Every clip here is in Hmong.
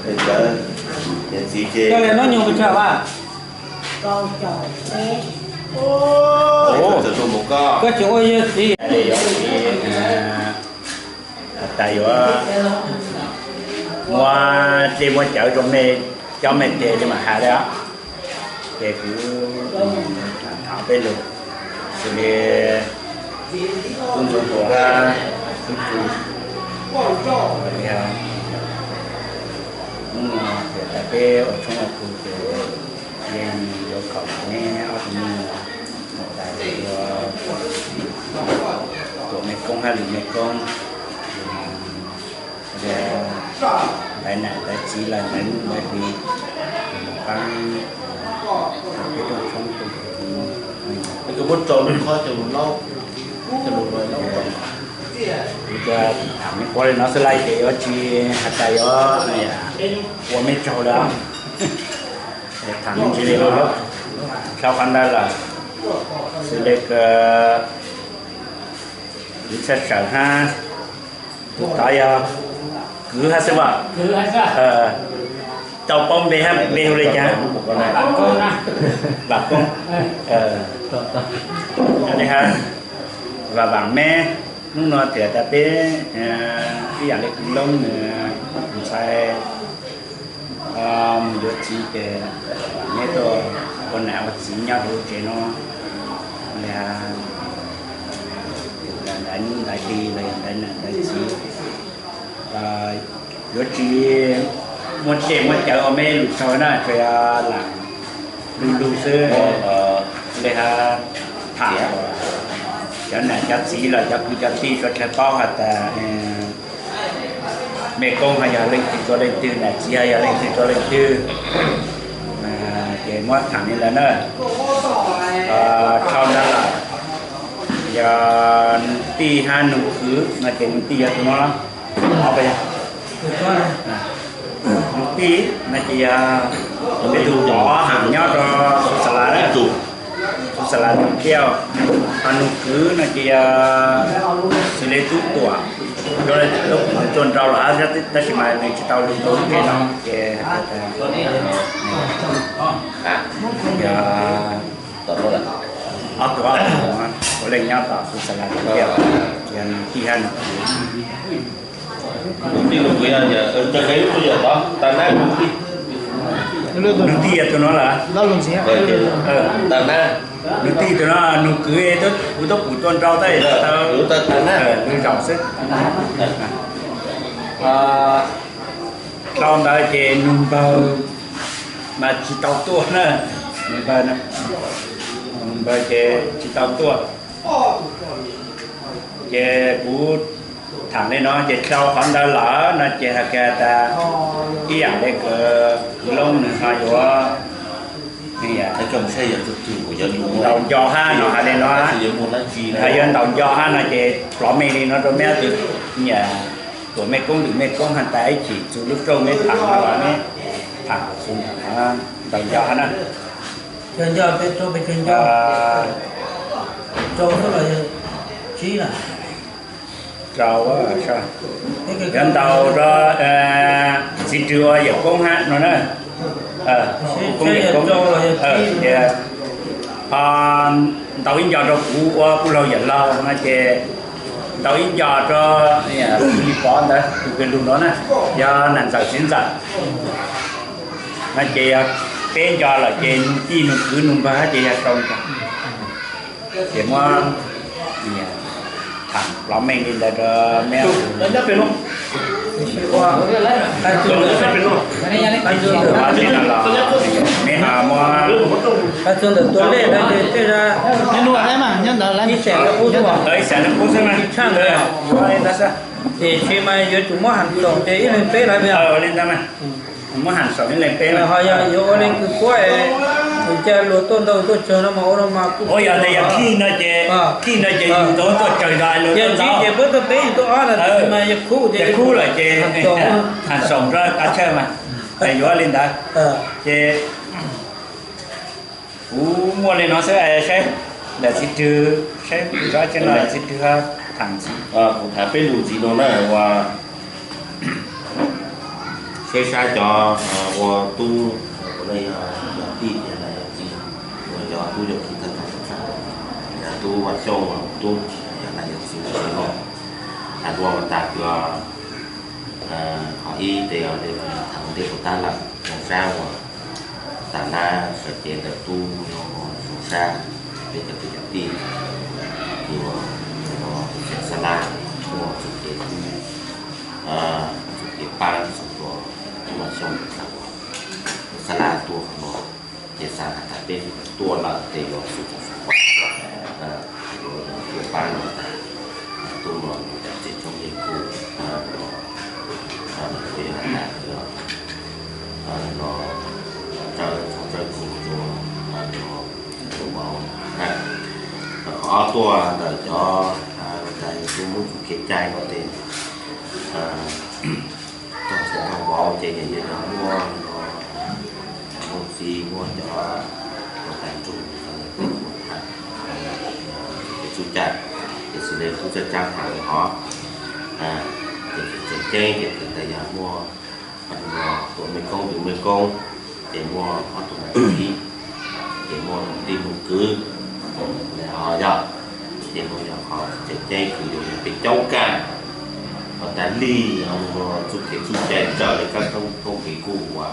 Cov niam txiv ces, koj li hnub nyoog pes tsawg vas? Koj tseem ua yawg txiv. Has tas yuav muab dej muab cawv rau mej, coj mej tes li mam has li os. Ces kuv tham peb lus, xws li kuv ntxuav tus hab xub tsu, hnub no tas peb ua tshoob ua tus ces yeej yuav kom neb ob tug me nyuam tas ua tuam mej koob hab lwm mej koob, ntaiv nam ntaiv txiv los ntaiv nuj ntaiv hli, peb rooj tshoob rooj hli. Kuv tham li no xwb lawm ces yuav tsis has tas yuav ua mej tsaug lawm. Tham me ntsis li no, dhau qhov ntawd lawm, xws li kws kuv txhaj sawm hab, tus tod yog kwv hab xwb as, tau paub npe hab, npe hu li cas? Vam Koob. Vam Vam meb, hnub no tas peb ib yam li kwv Loob nws ntxhais mus yuav txiv ces neb tuaj ua nam ua txiv nyob rau lub tsev no, li ntaiv nuj ntaiv hli los yog ntaiv nam ntaiv txiv, yuav tsis muaj dej muaj cawv ua meb lus tsaug na, tsuas yog lam lug lug xwb. Li hab tham cov nam cov txiv los cov kwv cov tij suav dlawg paub has tas mej koob ho yog leej twg rua leej twg, nam txiv ho yog leej twg rua leej twg, ces muab tham li ntawd na. Dhau ntawd lawm, yog nug tij hab nug kwv no ces nug tij yog tus no, nug tij no ces yog peb tug pov nyob rau Xus Xas Las, Xus Xas Las Nus Kiaj, ho nug kwv no ces yog xws li tub Tuam, tub Tuam tuaj nrau lawm tab sis mas nws tsis tau lug rau lub tsev no ces yog ob tug, ua leej nyob tom Xus Xas Las Nus Kiaj, ces nug tij hab nug kwv. Nug tij yog tus no lawm. Nug tij tus no, nug kwv, kuv tub pum tuaj nrau tab sis tau nws zaum xwb. Dhau ntawd ces nug npawg mas tsis tau tuaj na, nug npawg, nug npawg ces tsis tau tuaj. Ces kuv tham li no ces dhau qhov ntawd lawm no ces hais kiag tas ib yam li kws kwv Loob nws ho yuav ntaus nco hab no hais li no, ho yuav ntaus nco hab no ces plov meej li no rau meb ob tug, tuam mej koob lwm mej koob has tas ib chim txug lub rooj meb tham no los meb tham txug ntaus nco hab na. Rau, yuav ntaus rau txiv Rwg ua yawm koob hab no na. Koob yawm koob, ho ntaus ib nco rau kuv ua kuv laug yawm laug no ces ntaus ib nco rau Lis Pov ntawd tus kws lug no na, yog nam ntxawm txiv ntxawm no ces yog peb nco lawm ces nug tij nug kwv nug npawg hab ces yog rau nco. Ces muab tham plov meej li ntawd rau meb. Meb ho muab, ib xees neb qub xwb mas, ces tsis mas yuav tsum muab ham toom ces ib leeg peb lawm. Li ntawd mas muab ham toom ib leeg peb, ho yog yuav ua leej twg puab es cia luag tuaj ntau tuaj tsawg no mas ua no mas kuj, yog ntawd yog khij no ces, khij no ces yus tau tuaj tsawg ntau luag tuaj ntau ces puab tuaj peb yus tuaj ob no mas yog khub ces, khub lawm ces ham toom rau qab tshawj mas yuav li ntawd. Ces kuv muaj li no xwb, saib ntawm txiv Rwg, saib txiv Rwg tham ntxiv. Kuv tham peb lus ntxiv no na, ua Peb sab cov ua tub, puav leej yog tij, yog niam yog txiv, ua cov tub yog kiv thawj thawj, yog tub Vaj Xyooj, tub, yog niam yog txiv, yog txiv los, has dua tas kws qhov ib tes os, thaum ntej puas tab lawm, zoo sab uas tas lab sawv cev ntawm tub, zoo sab, peb cov kwv cov tij, ua, ua xab lab, muaj txuj kev, txuj kev pab txog rau tub Vaj Xyooj, xab lab tuaj qhov no, ces xav has tas peb tuaj lawm ces yuav xub txog xov, yuav tuaj pab no tas, tub no yog cov txiv tshoob yeg kuj, kuj yog has tas no, tsawb tshoob tsawb kuj rua, rua vauv na. Qhov ob tuaj ntawm cov, tas yog tub muab txuj kev cai no ces txog txhua txog vauv ces yog muaj, muaj txiv muaj cov ua tag nrho, txuj kev txuj cai, ces xws li kuv txawj tsaab tham li hov, ces tseem ceeb ces tas yog muaj tuam mej koob tus mej koob, ces muaj ob tug nam txiv, ces muaj tij muaj kwv, li hov yog, ces no yog qhov tseem ceeb kws yuav peb caub kag, qhov tas li, txuj kev txuj cai raws li kab thoob kev kuj ua,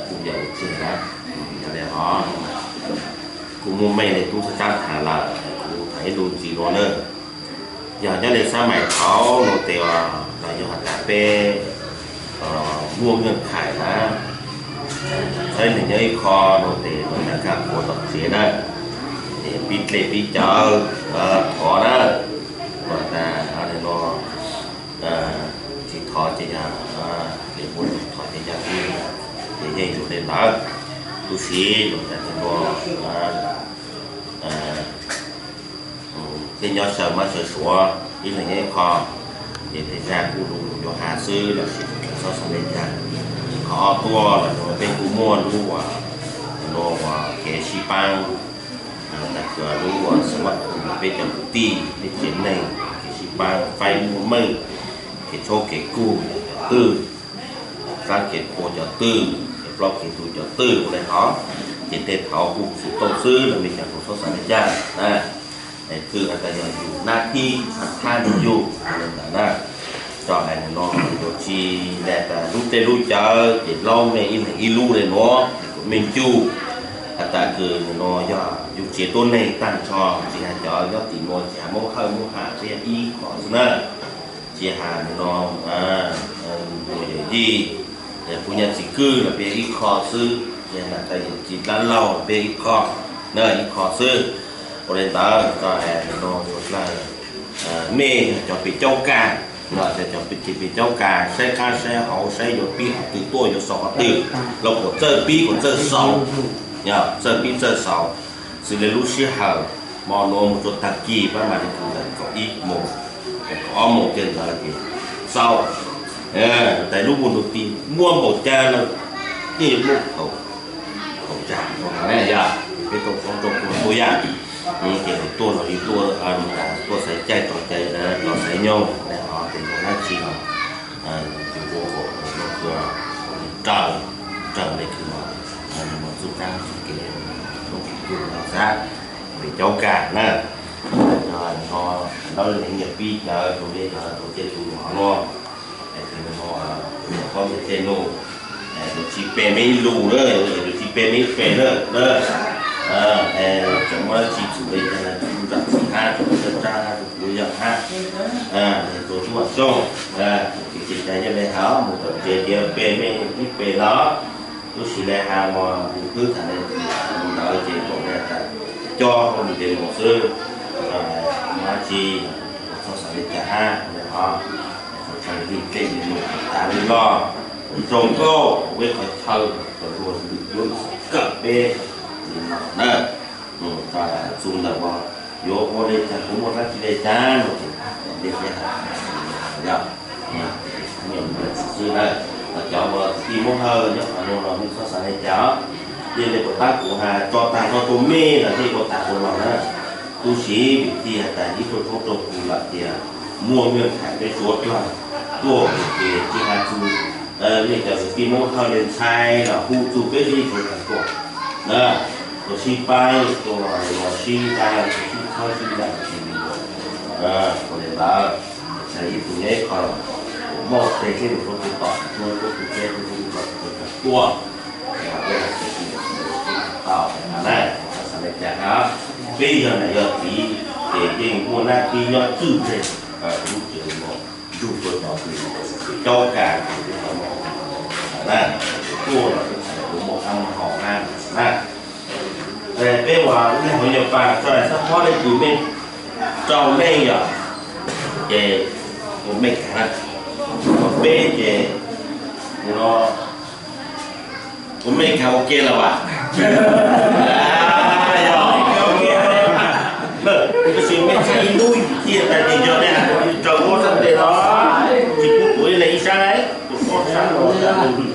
kuj yog ua txuj na, yog li hov kuj muaj mej li tub txhaj tsaab tham lawm, kuv tham ib lus ntxiv no na. Yog nyob li xab mais thaud no tes los yog has tas peb muaj nwj khais na, txhawb neeg nyob ib qho no tes los tas kag puav tom tsev na, ces pib dlej pib cawv thov na, los tas no tsis thov ces yog kev muaj thov ces yog, ces yeej yus li ntawd, tus siv los tas tus no thiaj nyob sawv mab sawv suav ib leeg nyob ib qho, ces tej zag kuj lus yuav has xwb los sis txhob xav li cas. Qhov ob tuaj los peb kuj muaj lub uas, no uas kev sib paab, tas kws lub uas xav mab khu peb cov kwv tij peb tsev neeg, kev sib paab faib muaj meej, kev tshoob kev kug cov twg, sab kev qhua cov twg, kev plaub kev ntug cov twg ua li hov, ces tej thaud kuj xwm tooj xwb los mej cov txhob xav li cas na. Twb has tas yog yus nab thib thab yus li ntawd na. Tso hais no yuav tsis li tas lub tej lub cawv ces laub mej ib leeg ib lub li nuav, kuv mej ncuj has tas kws no yog yus tsev tuab neeg tag nrho, tsis has cov nyob tim nuav, tsis has Moob Hawj Moob Ham, tsis yog ib qho xwb na, tsis has no, yawm yij, kuv nyab txiv kwj los peb ib qho xwb, tsis has tas yawm txiv dab laug peb ib qho, na ib qho xwb. Ua li ntawd tso hais no ua dlawg mej yog cov pem caub kag, cov pem caub kag saib qab saib hauv, saib yuav pib qhov twg tuaj yuav xaus qhov twg, los kuas txawj pib kuas txawj xaus, txawj pib txawj xaus. Xws li lub sij hawm hmo nuav mus rua tag kis pab mas li kws ntawm kaum ib moos, kaum ob moos tej ntawd ces xaus. Tais lub mus ntu ti muaj npaum cas los yeej yuav muaj thaum tsaam yog peb tau soob rau kuv tuaj yaj, ces tuaj los li tuaj, tuaj xaiv caij tso cai, tso xaiv nyoog li hov ces yog dab tsi los yus ua kom raws, raws li kws los txuj kaab txuj kev lub kws no xab pem caub kag na. No lawv le nyiam pib cawv rau li tus cej tus hov nuav, es kws no paub ntawm tej nuav, yuav tsis pe mej ib lus na, yuav tsis pe mej ib pe na, tseem muaj dab tsi txhum li cas los txhum rau txiv hab, txhum rau tsaab hab, txhum rau yawg hab, rau tub Vam Xyooj, ces cas yog li hab mus tom tsev ces pe mej ib pe no. Lub sis li has mas kuv twb tham li ntawd ces kom li tas coj hauj lwm li mus xwb, muaj dab tsi txhob xav li cas hab li hov, txhob li tej li mus tas li loj, zoo nkauj ua ib qhov chaw kom luag lwm yuav kawm peb li no na. Txuas ntawm uas yuav ua li cas, kuv muaj dab tsi li cas no ces li peb has yog xwb na. Cov uas kwv tij Moob Hawj nyob qhov nuav los mej txhob xav li cas, yeej li puas tab kuv has tso tag nrho rau mej los yeej ua tag rau los na. Tub siv vim txij has tas ib tug tshoob rau kuv lawm tias muaj nwj khais peb suav dlawg tuaj ces tsis has txug Nej cov kwv tij Hmoob thawj li ntxhais los hu txug peb sib hu tag tuaj na, tus sib pab tus los sib pab, tus sib txhawb sib ntawm, ua li ntawd, ib tug neb qhov muaj tej sib hu txug tom tuaj, tuaj tus teb hu txug tag tuaj, tau na, xav li cas na, peb yog niam yog txiv ces yeej muaj nab tib nyob txwj ntseg lub tsev no, nrug rua cov kws caub ka na, tuaj los kuj muaj qab muaj hau na na. Peb ua nej hauv nyuag pas tso xab phob le kws mej rau nej yom, ces ua mej kag na, peb ces ua mej kag ua ke los as. Tab sis mej tsis ib lub yim ciaj tas ces yog nej rau muab sab tes no, tsis pub tuav li ib sab, tus poj sab no, tus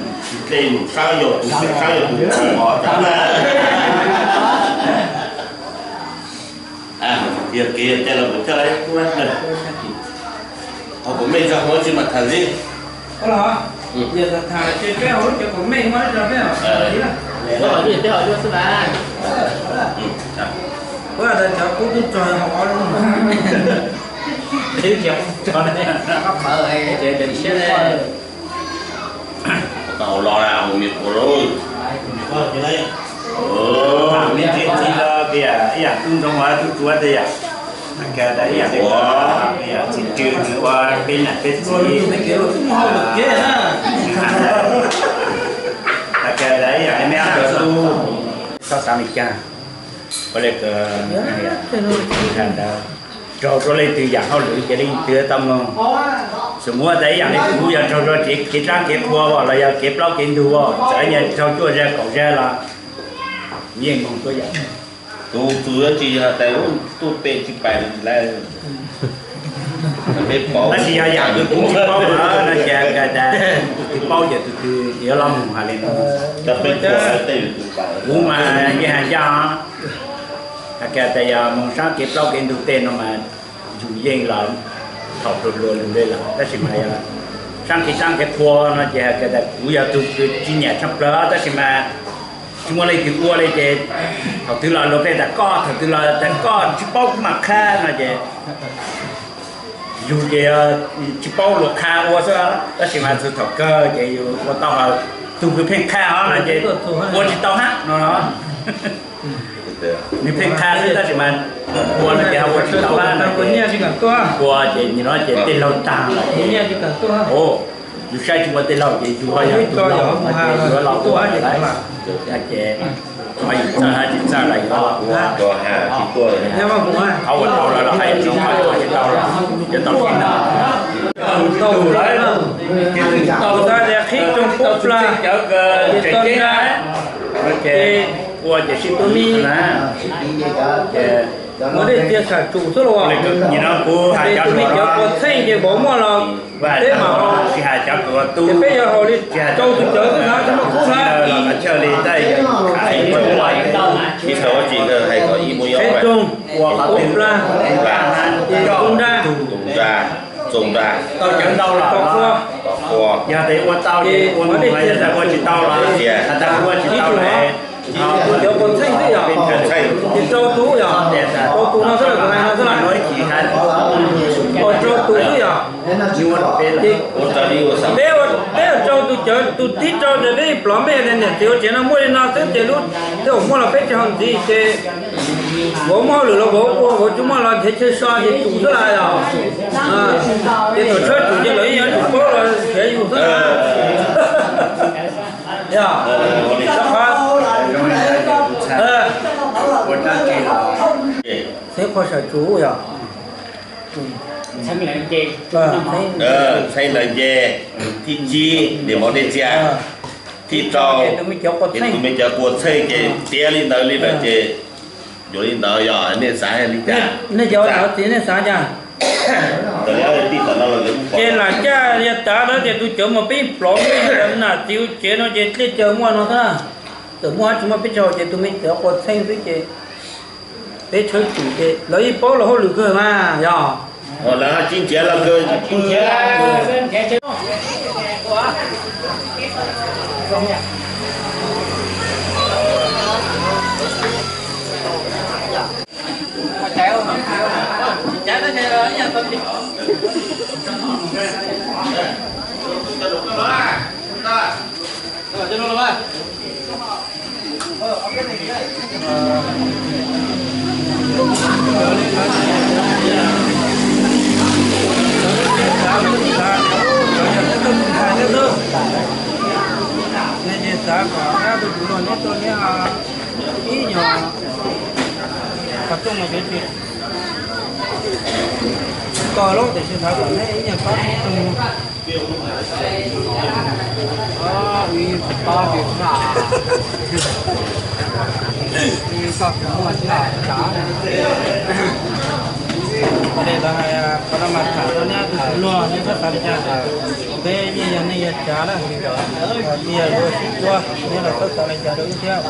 dlej mus sab yog tus, pem sab yog tus, mov tas na. Yog kev yog cai los mus coj kuv, qhov kuv mej tso hauv tsis mam tham li. Tau los mus me qhua lauj. Mej txiv txiv los tias ib yam tub ntxoog ua tub tsuav tiag yom. Ib yam ua txiv tswv nws ua peb nam peb txiv. Ib yam li mej ob tug tub, txhob xav li cas, ua li kawg, ntawd raug rua leej twg yam hauj lwm ces leej twg tau mloog. Xws muab tas ib yam li kuv yog raug rua kev tsaab kev qhua los yog kev plaub kev ntug, txawm yog raug cuaj zag kaum zag los kuv yeej mloog tuab yam. Tus txug yuav tsis yog tas tuaj pe tsis pais lawm. Tab sis yog yam kws kuv tsis paub no ces tas tus twg paub ces tus twg yuav los mus hais li no. Kuv mas yeej has ncaj os, hais kiag tas yog moog saab kev plaub kev ntug tej no mas yus yeej los thaum hluas hluas lug le lawm, tab sis mas yog saab kev tsaab kev qhua no ces hais kiag tas kuv yog tug kws tsis nyam tshaj plawg, tab sis mas tsis muaj leej twg ua li ces thaum twg los luag pheej tas koj, thaum twg los tas koj tsis paub kuv mam qha no ces yus ces tsis paub luag qha ua xwb, tab sis mas txug thaum kawg ces yus ua tau, tug kws pheej qha os no ces ua tsis tau hab no. Nws pheej qha xwb tab sis mas ua no ces ho ua tsis tau hab no ces ua ces nim no ces tej laug taag lawm. Yus saib tsis ua tej laug ces yus ho yog tug laug no ces yus yuav los ua ces ho yus txawj hab tsis txawj los yus ho los ua. Qhov uas tau lawm los hais, qhov tsis tau los yuav tau sib nrug. Tau tias qhib rooj pub plag, ces tau na, ces ua ces sib tub mib na, ces ua dej txiag sam tsum xwb los. Nim no kuv hais cov hluas no, cov quas txheej ces vauv muaj los peb mam haus, tsis hais cov hluas tub, ces peb yuav haus li rau tus cawv xwb na, tsis muaj khub na. Qheb rooj, pub plag, ces tub nrag, tau cawv ntau los, yog tes ua tau ces ua, ua tsis tau los, ua tsis tau los, tus cawv quas txheej xwb yog, ces rau tus yog, rau tus no xwb, kuv hais no xwb, rau tus xwb yog. Peb, peb rau tus cawv, tus thib rau ces peb plov mej, niam txiv ua tsev no muaj li no xwb ces lub, tej zaum muaj los peb tsis haus ntxiv ces vauv muaj hauj lwm los vauv ua, vauv tsis muaj los nrhiav chaw so ces tsum xwb las yog. Ces thaum tshawb tsum ces lawv yeej yuav tsum paub los nrhiav yus xwb. Yog, txheeb qhua sam tsum yog. Ntxhee lawv nce, thib tsib niam mos dej txias, thib rau ces tus me cawv quas txheej ces tiav li ntawd li lawm ces yuav li ntawd yog nej xav li cas? Nej cov txiv nej xav cas? Ces lam caj li tav na ces tus cawv mas peb plov mej, nam txiv ua tsev no ces dlej caw muaj no xwb. Txawm muaj hab tsis muaj peb tsis haus ces tus me cawv quas txheej xwb ces peb tshawb tsum ces lawv yeej paub lawv hauj lwm kawg mas yog. Lawv tsis nrhiav los kawg pw. Nej ces xav kom dab tus los neb tuaj neb ib nyuag qhov rooj no yuav tsis tau lub tiam sis xav kom neb ib nyuag pab tub tug. Ib tug pab tsis tau, ib tug muaj tsis tau. Ces lawv hais qhov no mas tham rau neb tus luag neb txhob xav li cas. Peb yeej yog neej yog tsav na, tsis yog luag sib tua, neb los txhob xav li cas rau wb thiab.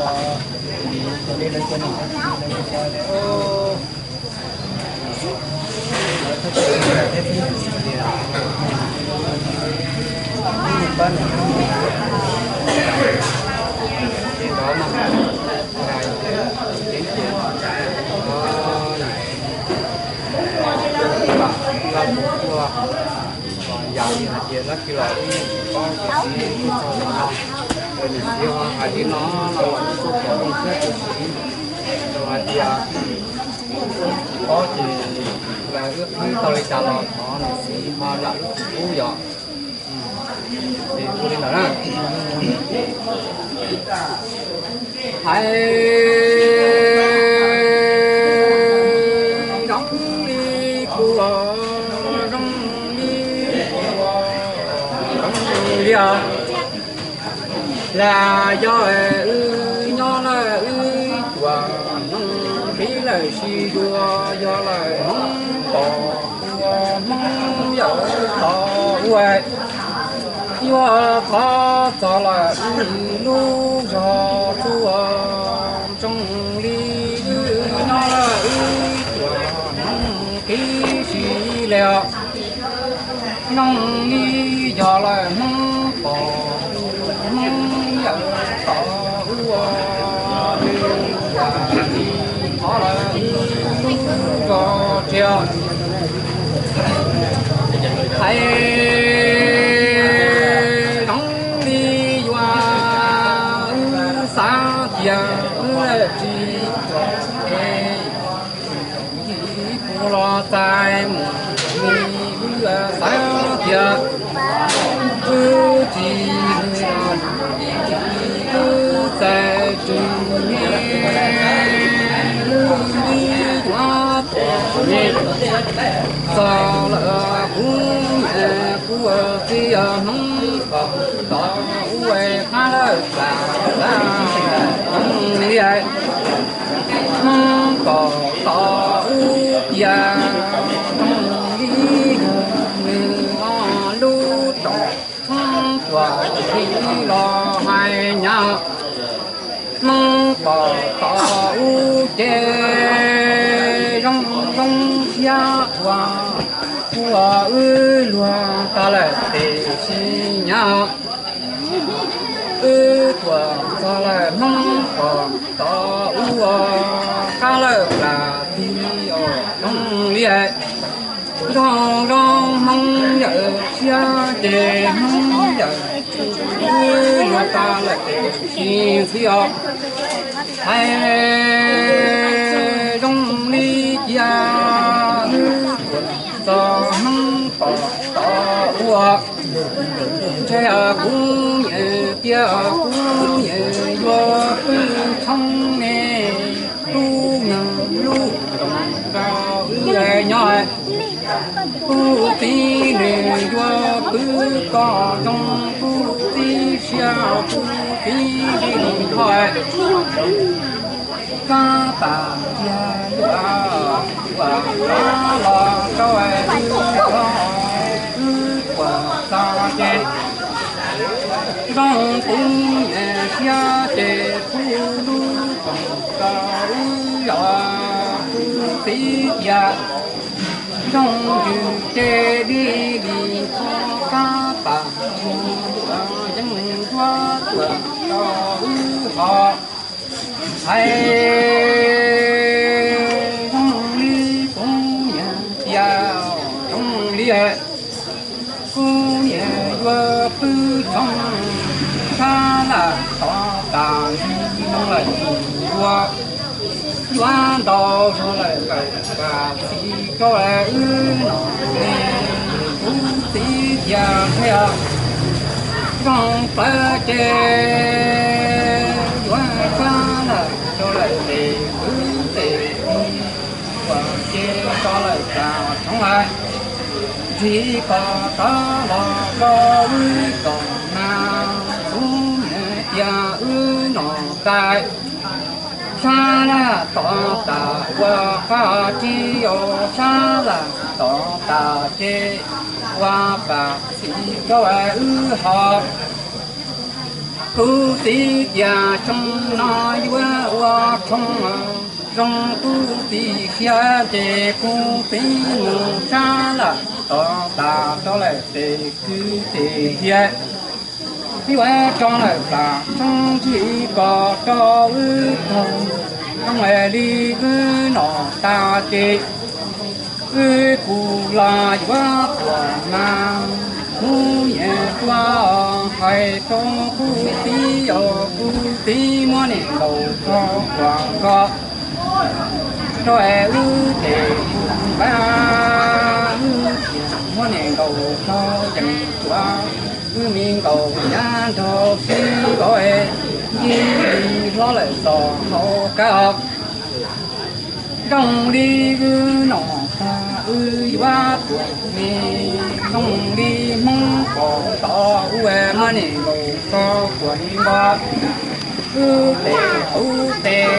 Yam li hais tias dab tsi los wb yeej tsis paub, tab sis wb txog los no, nws txiv ho hais li no no los wb kuj pom zoo thiab tab sis rau hais tias tsis paub ces lawv wb qhib tau li cas los thov nws txiv ho zam lub txim pub yom. Ces ua li ntawd na. Hais zoo li kuv, zoo li kuv, zoo li os. Las yog wb nyob lawm wb cuam Hmoob qhib lawm sib yuav, yog lawm Hmoob pom ua Hmoob yawm tod ua, yuav qhov txog lawm wb lub zog txuas. Zoo li wb nyob lawm wb cuam Hmoob qhib sib li os. Zoo li yog lawm Hmoob pom Hmoob yawm tod ua, yam li qhov lawm wb lub zog tsis hais zoo li yuav wb xav tias wb tsis txom es kuv los txais mus li wb xav tias wb tsis wb txais tsis me wb li yuav txom txog lawm kuv niam kuv txiv Hmoob kom tau ua qab lawm plam plam li Hmoob kom tau ua tias zoo li nws lub rooj tshoob tuam li los hais nyab. Hmoob kom tau ua ces zoo zoo siab ua ua wb luag tag lawm tiam sis nyab. Wb tuam txog lawm Hmoob kom tau ua qab lawm plam tig os zoo li zoo zoo Hmoob yawm siab ces Hmoob yawm wb luag tag lawm tiam sis ntxhi os. Hais zoo li cia wb tuam txog Hmoob kom tau ua ntshe kuv niam tias kuv niam yuav pw tshoob ne, lub neeg lub rooj rau wb nyob. Kuv txiv nws yuav pw kom zoo, kuv txiv siab kuv txiv nws thov kab tas tias yuav ua rov los rau wb, wb tuam txog ces zoo kuv niam siab ces kuv lub rooj rau wb yom, kuv txiv tias Zoo ntws ces dib li qhov kab pam, yeej yuav tuaj rau wb hos. Hais zoo li kuv niam tias, zoo li kuv niam yuav pw tshoob sab laj tod tas ntsis moo lawm tus yuav, yuav ntau zog lawm lawm vam txiv rau wb nom ne. Kuv txiv tias ntshe zoo plawv ces yuav sab laj rau lawm tes kwv tes uas ces rau lawm tas tshoob lawm. Ntsis pom tod los rau wb tom na, kuv niam tias wb nom tais sab laj tod tas ua qab tsi, sab laj tod tas ces ua vam txiv rau wb hos. Kuv txiv tias xyoo no yuav ua tshoob zoo, kuv txiv hais ces kuv txiv mus sab laj tod tas rau lawm tes kwv tes hiav. Yuav rau lawm tas tshoob ntsis pom rau wb taug, zoo li wb nom tas ces wb kuj los yuav tuaj mas, kuv niam tuaj hais rau kuv txiv os, kuv txiv muab niam nkaus rau kuam nkaus rau es wb tes mus npaj, wb muab niam nkaus rau yees tuav, wb me nkaus nyab nrog sib nkaus es ncig li hlob lawm txog hauv kab os. Zoo li wb nom tas wb yuav tuaj me, zoo li Hmoob pom tod wb muab niam nkaus rau kuam nkaus, wb tes tub tes,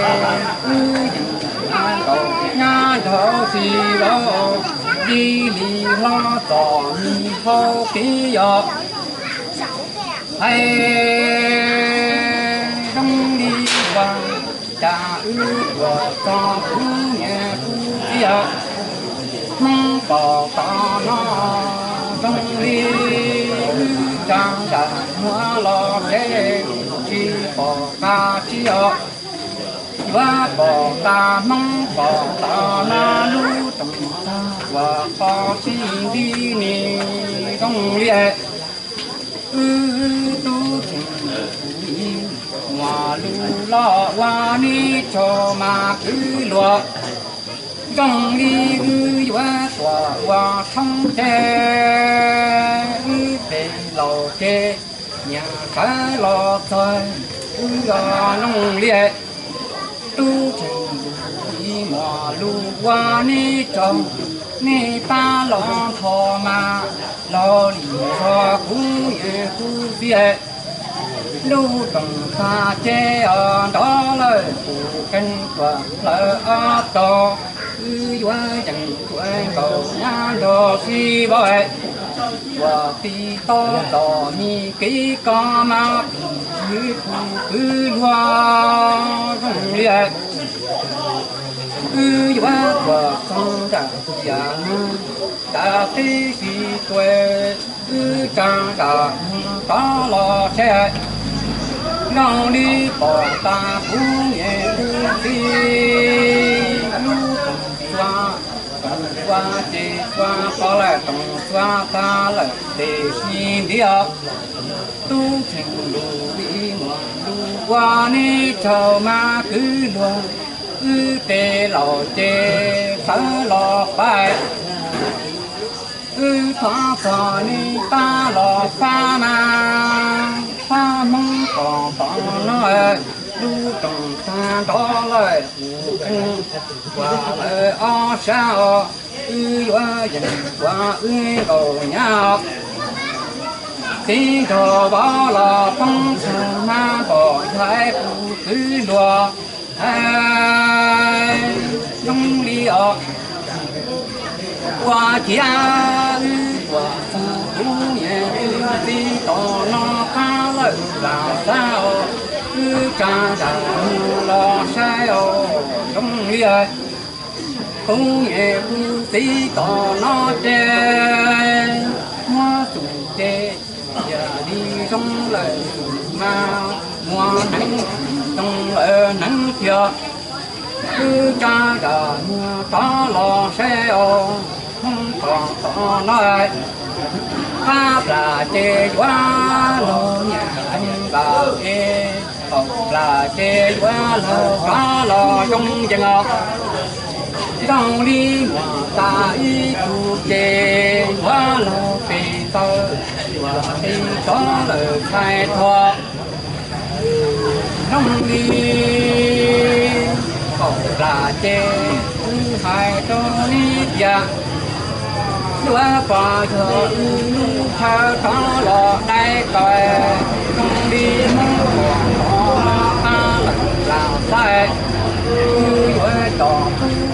wb yees tuav nkaus nyab nrog sib nkaus, ncig li hlob txog me hauv kab os. Hais zoo li ua cas wb tuaj txog kuv niam kuv txiv, Hmoob pom tod no zoo li wb tsa nram muag los tsev, tsis pom qab tsi os. Yuav pom tas Hmoob pom tod no lub rooj tag uas qhov sib nti ni zoo li wb tub tseem muaj lus los ua neb tsaug mas kwv luag. Zoo li wb yuav tuaj ua tshoob ces wb pem laus ces nyias sawv los txog wb zoo li tub tseem muaj lus ua neb tsaug, neb pab los nthos mas laug li txog kuv niam kuv txiv. Lub rooj tag ces os nrov lawm tus qeej tuaj hlawv ob tog, wb yuav yees tuav nkaus nyab nrog sib nkaus, tuaj tib tog txom nyem kev koj mas pum kwv pum kwv luag zoo li wb yuav tuaj txog nram ciam tas teb si tuaj, wb tsa nram tod los saib, zoo li pom tas kuv niam kuv txiv lub rooj txua, rooj txua ces txua qhov lawm, rooj txua tag lawm tes si nti os. Tub tseem lus li muaj lus ua neb tsaug mas kwv luag, wb pem laus ces sawv los pab, wb thov txog neb pab los pab mas pab Hmoob pom tod no lub rooj tag nrov lawm tus qeej tuaj hlawv ob sab os, wb yuav yees tuav wb nkaus nyab. Txiv nrog vauv los poob tag mas npom yog pum kwv luag, hais zoo li os. Ua ciav wb tuaj txog kuv niam kuv txiv tom no qab lawm lam sab os, wb tsa nram los saib os zoo li os. Kuv niam kuv txiv tom no ces muab tus ces yam li zoo lawm tus mas muaj hneev zoo lawm hneev tiag. Wb tsa zam muag rov los saib os, Hmoob pom tom no qab plas ces yuav laug nyiam npam es qaum plas ces yuav laug rov los zoo yees os. Zoo li muam tas ib tug ces yuav laug pes ntawd, yuav li rov lawm txhais thuam. Zoo li qaum plas ces wb hais rau li tias yuav pom yog wb lub chaw rov los dai kaus. Zoo li Hmoob pom tom no qab lawm plas xaib, wb yuav tos pub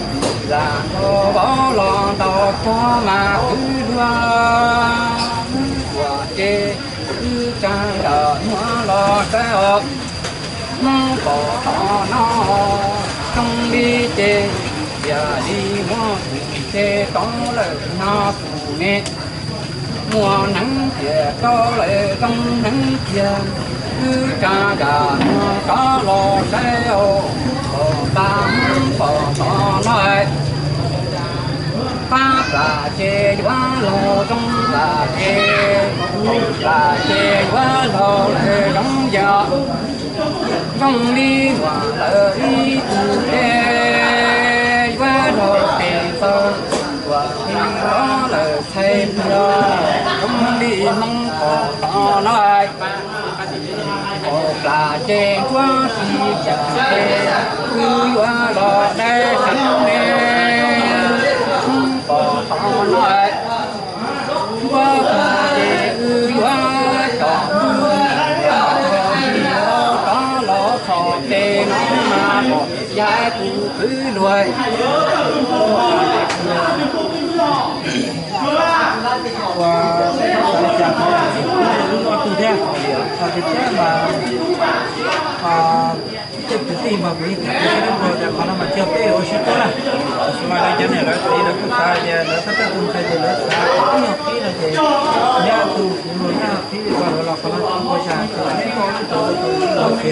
lam ua vauv los ntaus cog mas kwv luag. Wb tuam ces wb tsa zam muag los saib os, Hmoob pom tom no zoo li ces yam li muaj tus ces rov lawm no tus ne. Muaj hneev tiag rau lawm zoo hneev tiag, wb tsa zam muag rov los saib os, Hmoob pom tas Hmoob pom tom no. Qab plas ces yuav laug zoo plas ces, qaum plas ces yuav laug lawm zoo yees os. Zoo li muam lawm ib tug ces yuav laug pes ntxaws, yuav li rov lawm txhais tiag. Zoo li Hmoob pom tom no, qaum plas ces ntsuab si yam ces wb yuav los dai seev ne. Hmoob pom tom no, ntsuab si ces wb yuav coj mus, rov los txhom ces no mas pom yav tus kwv luag. Ua li cas qhov lub no tu thiab, qhov tiag thiab mas tej kwv tij mas kuv yeej tham tias qhov no mas tsis yog peb ua sib tuab na, tab sis mas lawv cov niam lawv txiv lawv kuj xav tias lawv tab tab tus ntxhais ces lawv xav kom ib nyuag qib no ces nyab tus kuv luag nyab qib li ko lawv los qhov no tsis ua cas, tab sis mas tus tus tus tus tus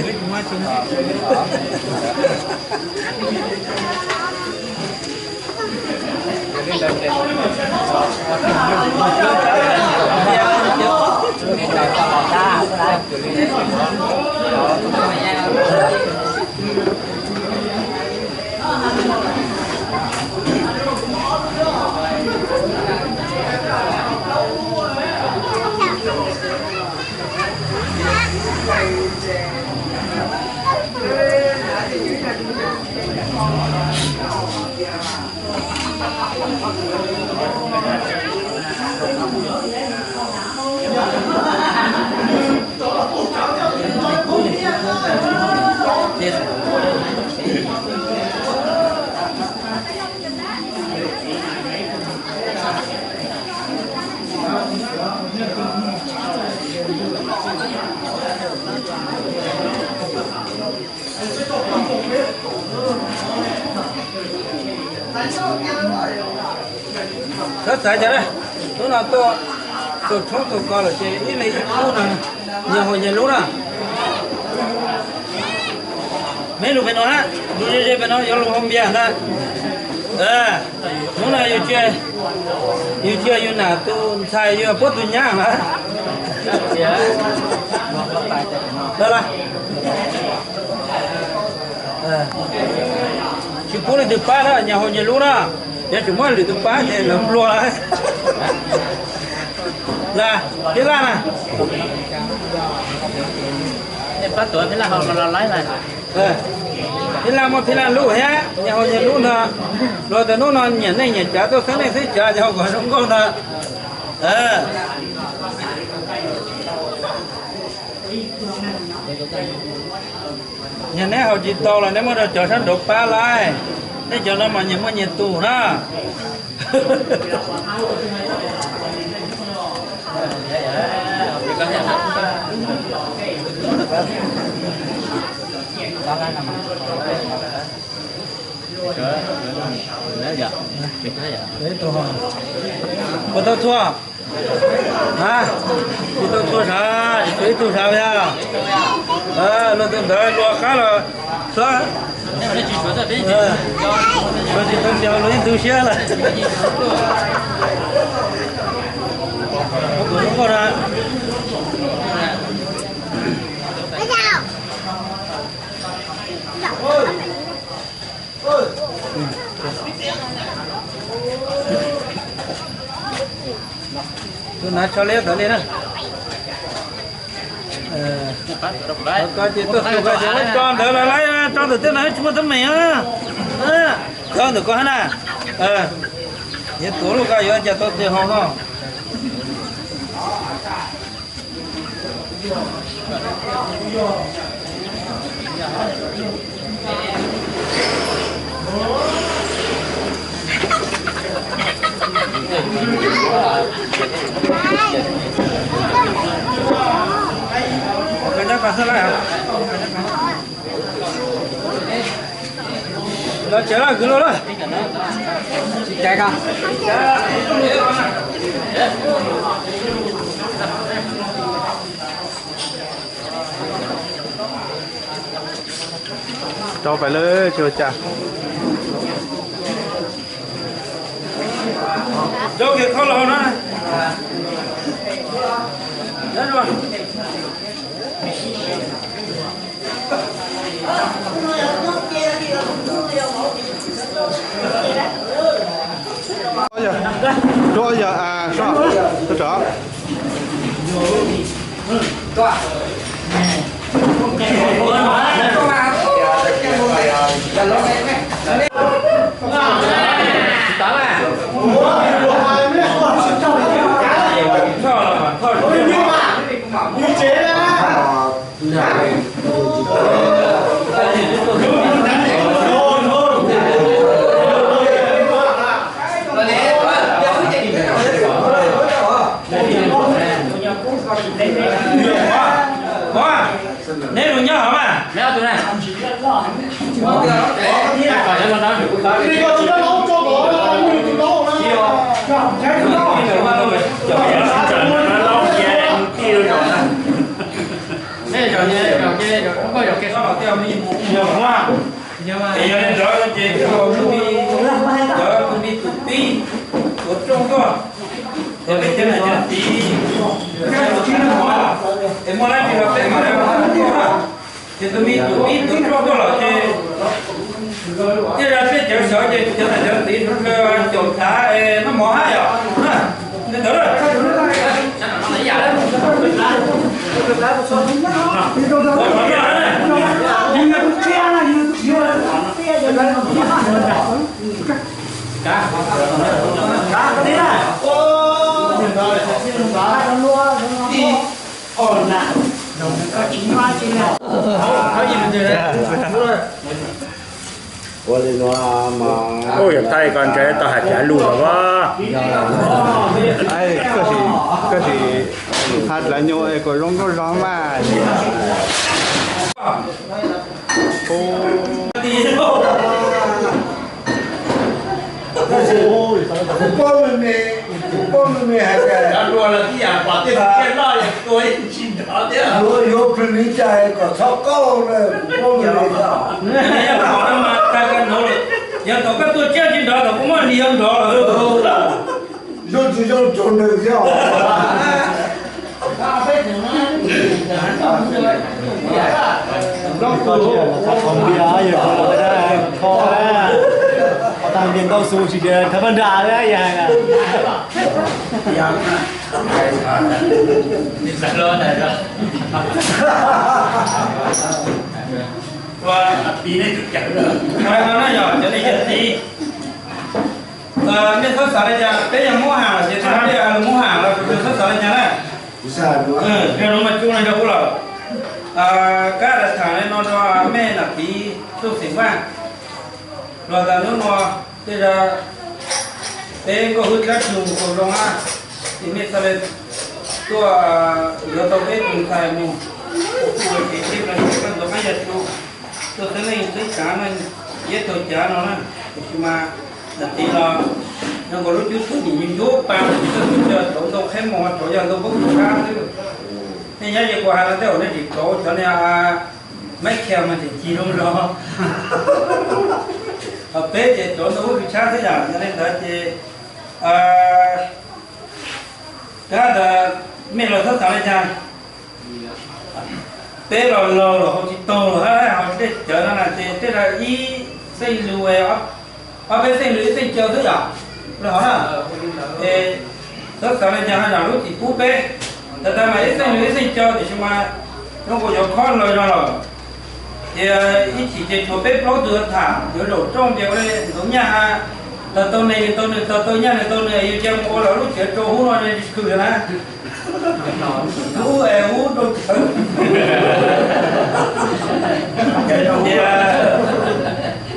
tus tus Txhob txav cov na, hnub no tuaj tus tshoob tus kos lawm ces ib leeg ib khub no, nyias haus nyias lub na. Meb lug pem no na, lug ze ze pem no yuav lug haus npias ntag. Hnub no yus tsis yog yus nam tus ntxhais, yus puab tus nyab lawm. Tsis pub leej twg pab na, nyias haus nyias lub na. Yog tseem muab lwm tus pab ces lawv nplua lawm. Las, Phib Laj na. Phib Laj muaj Phib Laj lub thiab, nyias haus nyias lub ntag. Luag tias hnub no nyiam neej nyiam tsav, tuaj xeeb neej xeeb tsav ces haus kom zoo nkauj ntag. Yog neb haus tsis tau los neb muab rau cov sab nraud pab lawm. Neb cov no mas nyias muaj nyias tus na. Puas tau txhua? Ha, tsis tau txhua sav, tshuav ib tug sav yog. Luag tus ntawd luag qab los xwb. Luag tsis tau ntiav luag ib tug siab lawm. Kuv zoo nkauj na. Tus nav tso liab ntawd li na. Ko ces tuaj tus ko ces tso ntawd los laib, tso ntawm tej no tsis muaj teeb meem. Tso ntawm ko hab na. Yuav tuav lub ko yuav cas tau tes hau no. Los tsev lawm, kwv lawm. Tsis caiv ko. Rau pais lawm tsis ua cas. Rau kiag khaub lauj na. Rau yog, rau, rau. Neb lus nyob hov mas. Yog li ntawd ces cov tus me tus tij tuav rooj tuaj, yog peb cov niam cov txiv, es muaj dab tsi los peb mam li tuaj. Ces tus me tus tij tuav rooj tuaj lawm ces thiaj li peb cov xyov ces cov niam cov txiv sawv daws caum thav es noj mov hab yom. Li ntawd. Ua li no mas, yog thaij koj ntshe tau hais dlav lus los as. Koj sim, koj sim hais dlav nyuj es kom zoo nkauj zog mas. Kuv paub me me, kuv paub me me hais tias, yuav, yuav plig li cas kom txhob qaug na, kuv paub me me tag. Yog thaum koj tuaj tsiab tsis nrov thaum kuv muab hliv yog nrov lawm. Zoo tsis zoo tsuav nws thiab os. Kho, kho tag ntias ntau xu tsis tias thab pab nra thiab yog hais. Ua, ua no na yog cov niam cov txiv, nej txhob xav li cas, peb yog Hmoob Ham ces peb yog Hmoob Ham los tsis txhob xav li cas na. Yog no mas tsuj no yog ub lawm. Kab lam tham li no rau mej nam txiv txuj xeem Vaj. Los tas hnub no tej zaum peb nkauj hwb dlaab tug mus tau zoo na, ces mej txhaj le tuaj yuav tau peb tus ntxhais mus ua phooj ua ywg, peb ua ntxhais qab yag tsu, tuaj xeeb leej xeeb tsaav na. Ib tug cav no na, tiam sis mas tam tiv los zoo nkaus lub cub tug nim ncuab pa, tsis txawj tub coj rauv ntoo qheb mos, rauv yog ntoo npoob tshab xwb. Nej nyob ces kuv hais no tej zaum nej tsis rauv, cov niag Maiv Khias mas tseem cig zoo zog. Ho peb ces rauv ntoo ub tshab xwb yom, yog li ntawd ces kab ntawd mej los txhob xav li cas. Peb los laus los haus tsis taug los hab, haus tsis dej cawv no na ces tej zaum ib xeej lus, ob peb xeej lus ib xeej caw xwb yom, li hov na. Es txhob xav li cas ho yog lub txim pub peb. Ntawd tas mas ib xeej lus ib xeej caw tiam sis mas zoo nkaus yuav khob laws zog lawm. Ces ib chim ces tshuav peb plaub tug tham yuav zaum rooj ces ua li ntxoov nyaj ha, tawg tau neeg nws tau nws, tawg tau nyaj nws tau nws, yus cia mus ua lawv lub cawv rau hub no tsis khwm na. Hub es hub rau cawv. Ces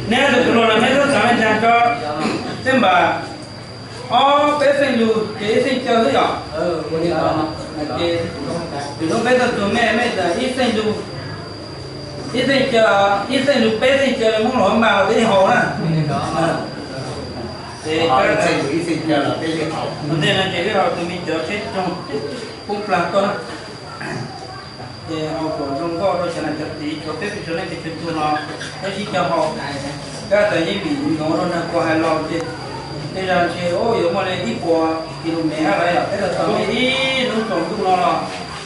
neb tus tus hluas los neb txhob xav li cas tso, tej npam ob peb xeej lus ces ib xeej caw xwb yom. Ces nws hnub peb tau tus mej, mej tas ib xeej lus, ib xeej caw, ib xeej lus peb xeej caw li Hmoob los mas los peb yeej haus na. Ces ib xeej lus ib xeej caw los peb yeej haus. Ua ntej no ces wb haus tus me cawv tsheb roog pub plag tuaj na. Ces haus kom zoo nkauj rau cov niam cov txiv, tshuav peb pes tshuav nej pes tshuav tug no, peb sib cog haus. Kab tas yeej vim nyob rau nag kuag hais los ces tej zag ntshe yuav muaj li ib puas kis lus mev hab lawm yom, peb los tau nej ib lub tsaus ntuj no los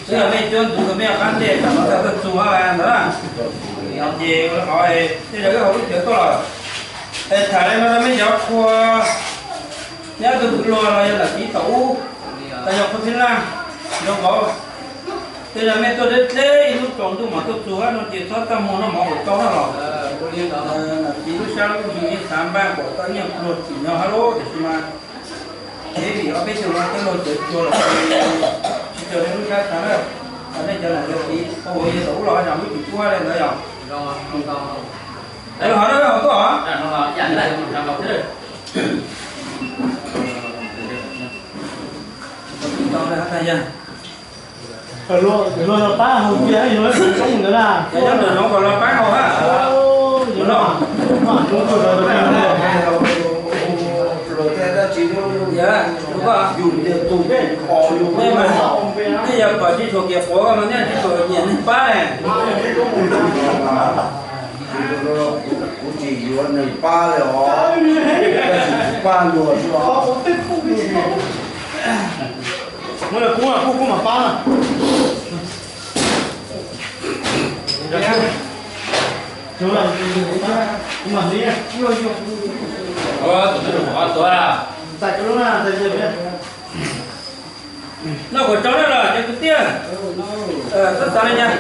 twb yog nej cuab ntxuv tau mej qab ntej kam no txog txug hab ntawd na. Ces ua li hov tej zag wb haus lub cawv tuaj lawm. Es tham li no rau mej cov qhua, nyob tus kwv luag los yog nam txiv tom ub, los yog qhua txhib laj, zoo nkaus tej zag mej tuaj deb deb ib lub tsaus ntuj mas tuaj txug hab no ces txhob txaj muag noj mov ua tsau na los. Nam txiv lub sab lub ntsws yeej xav npaj kom tau nyiaj pluag tsim nyog hab lauj, tiam sis mas ib vim ob peb xyoos no tej laug cawv tsua los tsis raws li lub sab xav na. Ho nej cov nam cov txiv ua yog tom ub los yog lub tsis tub hab li ntawd yog. Hov na, hov tuaj hov. Luag los pab haus tias yuav tsis tau ntawd na. Cov nyob ntawm no kom los pab haus hab. Nej yog pom tsis tshua kiag quav no, nej tsis tshua nyiam neeg pab ne. Kuv tsis yuav neeg pab li os, tab sis kuv pab luag xwb os. Muab kuv, kuv, kuv mam pab na. Noj kom tsau na los cov kwv tij, txhob xav li cas.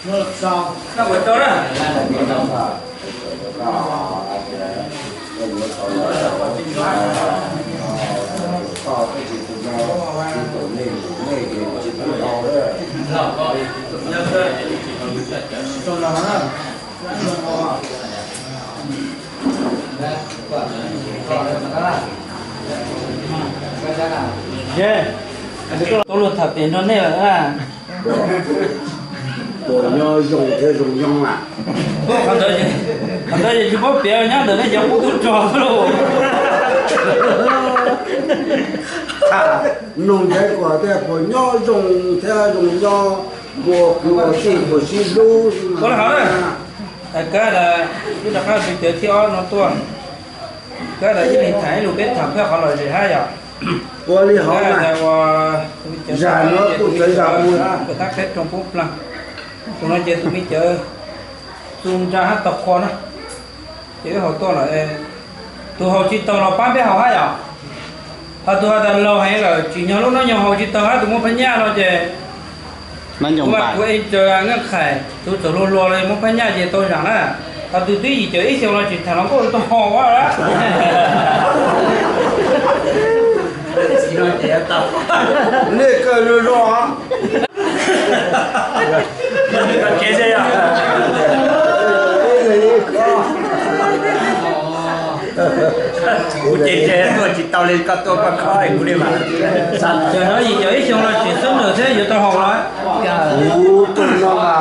Noj kom tsau na. Tuaj luag tham pem nrog nej lawm na. Puas nyob zoo thiab zoo nyob na? Qhov ntawd, qhov ntawd yog tsis paub piav nyob ntawm nej cov qub tub rog xwb lauj. Tham noog ntawd kom tias puas nyob zoo thiab zoo nyob, puas kwv puas tij puas sib hlub. Kab tas wb rov qab tus cawv thib ob no tuaj, kab tas ib leeg tham ib lus peb tham kawg qhov lom zem hab yom. Ua li hov na, zag no tuaj txawv zag ua na. Tab qheb roog pub plag, tus no ces tus me cawv txu ntsa hab tau qhua na. Ces wb haus tuaj lawm, tus haus tsis taug los pab peb haus hab yom. Ho tus has tas laus heev lawm tsim nyog lub hnub nyoog haus tsis taug hab tus muaj phab nyaj no ces kuv mas kuv encourage Nkaj Qhais tus txawm hluas hluas li muaj phab nyaj ces tau zaam na. Ho tus twb yim caum ib xyoos los tseem tham hluas nkauj tau haus lawm. Nej kawg zoo zoo. Kuv ces tuaj tsis tau li koj tuaj koj khob kuv li mas. Yog no yim caum ib xyoos los tseem xub nws thiab yuav tau haus lawm. Kuv tuaj no mas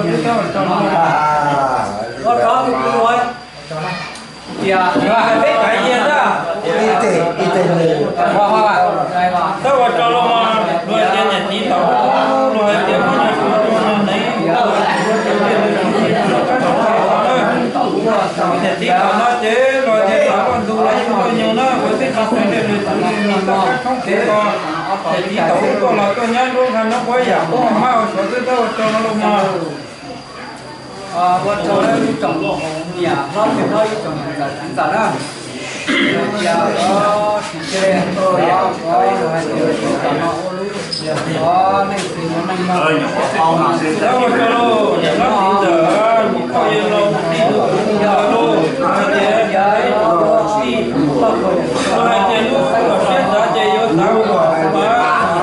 tus twb tab ua rog no. Ua rog tus twg ua? Tias peb kav yia na. Tab ua rog los mas luag hais tias niam txiv tau, luag hais tias muaj nyob rau neeg, niam txiv tau no ces luag hais tias tau luaj ntu los yeej luaj nyoog na, ua tib qho xwb nws txwv nws tau kab tshoob kev ko. Niam txiv tau tuaj los tuaj nyob nruab nqaj nruab npuab yam qub maj ua suav twb tab ua rog no los mas. Ua tsaug ib tsoom niam hlob txiv hlob ib tsoom niam ntxawm txiv ntxawm na. Cia ua tsis cia li ua hais tias ua no ua lub, ua neej txiv ua neej no. Ua tsaug niam hlob txiv ntxawm, mus thauj yawg laus mus txij tus ntawd lauj, hais tias tij, hais tias lub kom siab xav ces yuav xav kom mas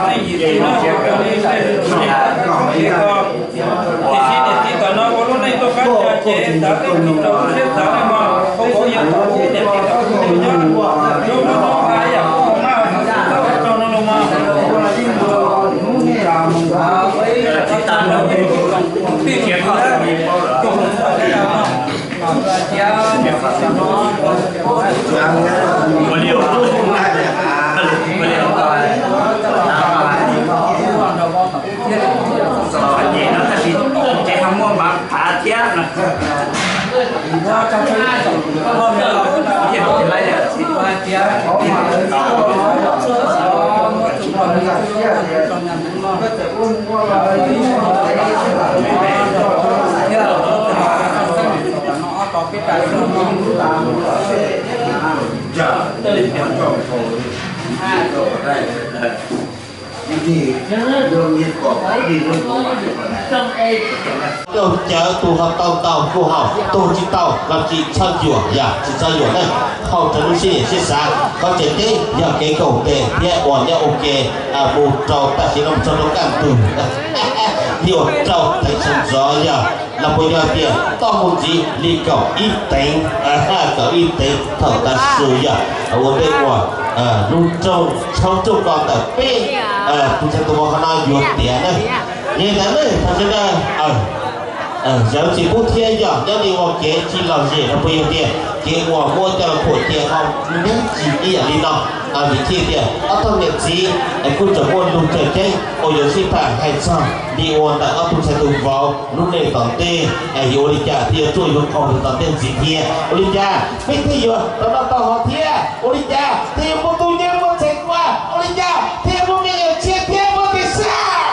neej yim txij no ua raws li tej tus niam tab txoj kev ko. Tiam sis niam txiv tom no ua lub neej tuaj qab cas ces xav tej tsis raws lub siab xav li mas, ua yawg laus niam txiv tau tus nyob, lub lub lub hais yam ua maj ua xwm txawv ua rog no los mas. Ces ho muaj mab phav thiab no. Tus cawv tus ho tau tau kuj haum, tus tsis tau los tsis txhob yuam, yog tsis txhob yuam na. Haum raws lub siab nyiam siab xav, qhov tseem ceeb yog kev koom tes thiab uas nyob ua ke mus rau tam sim no mus txog rau kaj ntug, thiaj ua rau teev sawv ntxov yog los puas yog tias toj mus ntxiv li kaum ib teev, kaum ib teev thaum tav su yog ua ntej uas lub rooj tshoob rooj kos ntawm peb tus txhais tus vauv qhov no yuav tiav na. Yog li ntawd ne, thaum sawv daws zawv tsis pub thiab yog nyob li ua kev tsis lom zem los puas yog tias kev uas muab coj los phuam cia ho neb tsis ib yam li no. Vim thiaj tias ob tug niam txiv kuj tseem muaj lus cawm ceeb uas yuav sib tham hais txog li ua ntawm ob tug txhais tus vauv lub neej tom ntej, yuav ua li cas thiaj yuav ruaj yuav khov rau tom ntej ntxiv thiab. Ua li cas peb thiaj yuav tau noj tau haus thiab? Ua li cas thiaj yuav muaj tub nyiab muaj txhais kuas? Ua li cas thiaj yuav muaj me nyuam tshiab thiab muaj tes sab?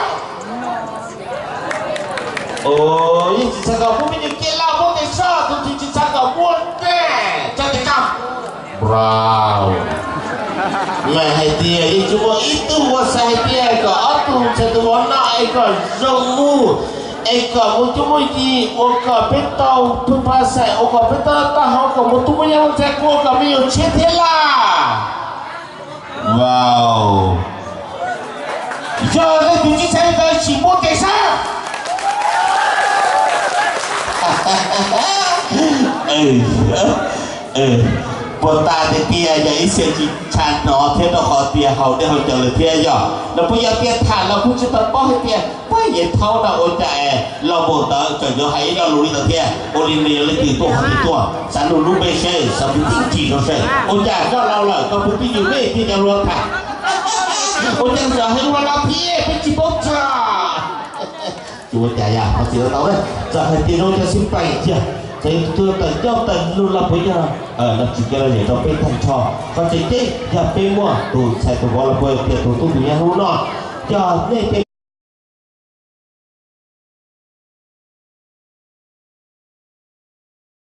Yeej tsis xav kom muaj me nyuam cia laj muaj tes sab, tus twg tsis xav kom muaj ne, tsa tes koj. Bravo. Mas hais tias yeej tsis muaj ib tug uas xav hais tias kom ob tug txhais tus vauv no es kom zoo mus, es kom mus cuab muaj yig, ua kom peb tau pw pha xaim, ua kom peb tau taub hau, kom mus tub muaj nyab muaj ntxhais, ua kom me nyuam tshiab thiab laj. Wow. Yog leej twg tsis xav li ntawd sim muaj tes sab. Puas tas tiag tiag yog ib xyoo tsis tshua hnov thiab rau qhov tias haus dej haus cawv lawm thiab yog los puas yog tias tham los kuj tsis tau paub hais tias puas yog thaum no ua cas es los mus ntawd tseem yuav hais ib lo lus li ntawd thiab. Ua li no yog leej twg tuaj qhov twg tuaj xav lub lub npe seb xav mus txim txim rau seb ua cas koj laus lawm koj puas pib yus nej thiaj cov hluas tham. Ua cas txawm hais ua no thiab peb tsis paub txog. Tsis ua cas yog qhov txhia tau ne, txawm hais tias zoo cov xib pais tiag, txawm yog tus tawm ncauj tawm lus los puas yog los tsis cia li yam rau peb tag nrho. Qhov tseem ceeb yog peb muaj tus ntxhais tus vauv los puas tias tus tub tus nyab hnub no yog nej tej